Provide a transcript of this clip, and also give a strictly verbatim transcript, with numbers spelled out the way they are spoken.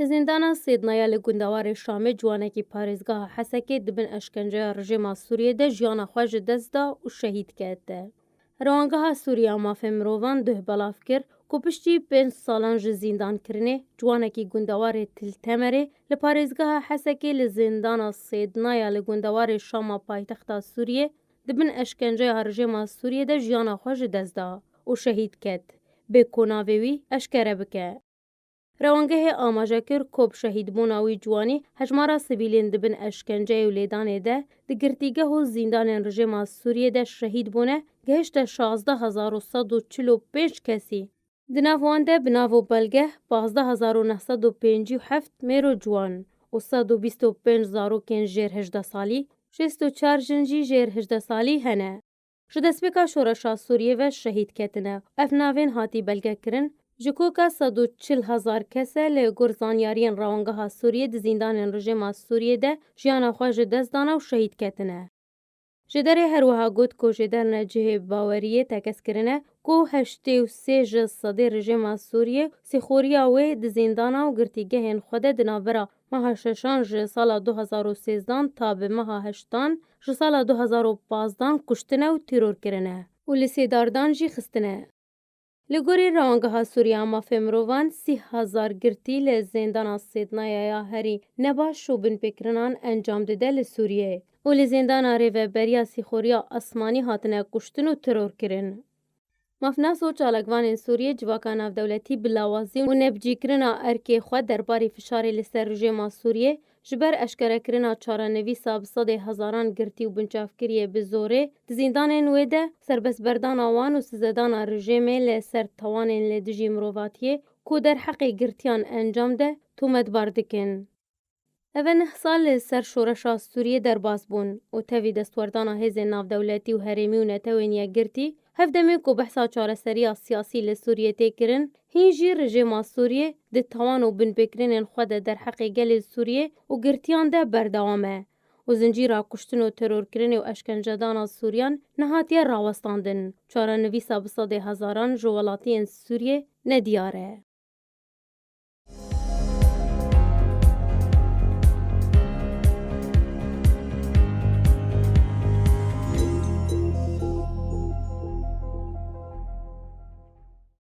Li zîndana Sêdnaya li gundewarê Şamê ciwanekî parêzgeha Hesekê di bin eşkenceya rejêma Sûriyê de jiyana xwe ji dest da û şehîd ket. Rewangeha Sûrî ya Mafê Mirovan duh belav kir ku piştî pênc salan ji zîndankirinê ciwanekî gundewarê Til Temerê li parêzgeha Hesekê li zîndana Sêdnaya li gundewarê Şama paytexta Sûriyê di bin eşkenceya rejêma Sûriyê de jiyana xwe ji dest da û şehîd ket, bê ku navê wî eşkere bike. Rewangehê amaje kir ku bi şehîdbûna wî ciwanî hejmara sivîlên di bin eşkenceyê û lêdanê de di girtîgeh û zîndanên rejêma Sûriyê de şehîd bûne gihişte şazdeh hezar û sed û çil û pênc kesî. Di nav wan de bi nav û belgeh pazdeh hezar û neh sed û pêncî û heft mêr û ciwan û sed û bîst û pênc zarokên jêr hejdeh salî, şêst û çar jin jî jêr hejdeh salî hene. Ji destpêka şoreşa Sûriyê ve şehîd ketine. Ev navên hatî belgekirin, ji koka sed û çil hezar kes e, li gor zanyariyên Rewangeha Sûriyê di zîndanên rejêma Sûriyê de jiyana xwe ji dest dane û şehîd ketine. Jêderê her wiha got ku jêderine cihê baweriyê tekez kirine ku heştê û sê ji sedê rejêma Sûriyê sîxoriya wê di zîndana û girtîgehên xwe de di navbera meha şeşan ji sala du hezar û sêzdan ta bi meha heştan ji sala du hezar û pazdan kuştine û teror kirine û li sêdardan jî xistine. Li gorî Rewangeha Sûriya Mafê Mirovan, sî hezar girtî li zêndana Sêdnaya ya herî nebaş û binpêkirinan encam dide li Sûriyeyê û li zêndana Rêveberiya Sîxoriya Asmanî hatine kuştin û teror kirin. Mafnas û çalakvanên Sûriyê civaka navdewletî bi lawazî û nebicîkirina erkê xwe derbarî fişarê li ser rejêma Sûriyê, ji ber eşkerekirina çarenivîsa bi sedê hezaran girtî û binçavkiriyê bi zorê di zîndanên wê de serbestberdana wan û sizedana rejêmê li ser tawanên li dijî mirovatiyê ku derheqê girtiyan encam de, tometbar dikin. Ev e neh sal li ser şoreşa Sûriyê derbas bûn û tevî destwerdana hêzên navdewletî û herêmî û netewên yekgirtî, hevdemê ku behsa çareseriya siyasî li Sûriyê tê kirin, hîn jî rejêma Sûriyê di tawan û binpêkirinên xwe de derheqê gelê Sûriyê û girtiyan de berdewam e û zincîra kuştin û terorkirinê û eşkencedana Sûriyan nehatiye rawestandin. Çarenivîsa bi sedê hezaran ji welatiyên Sûriyê nediyar e.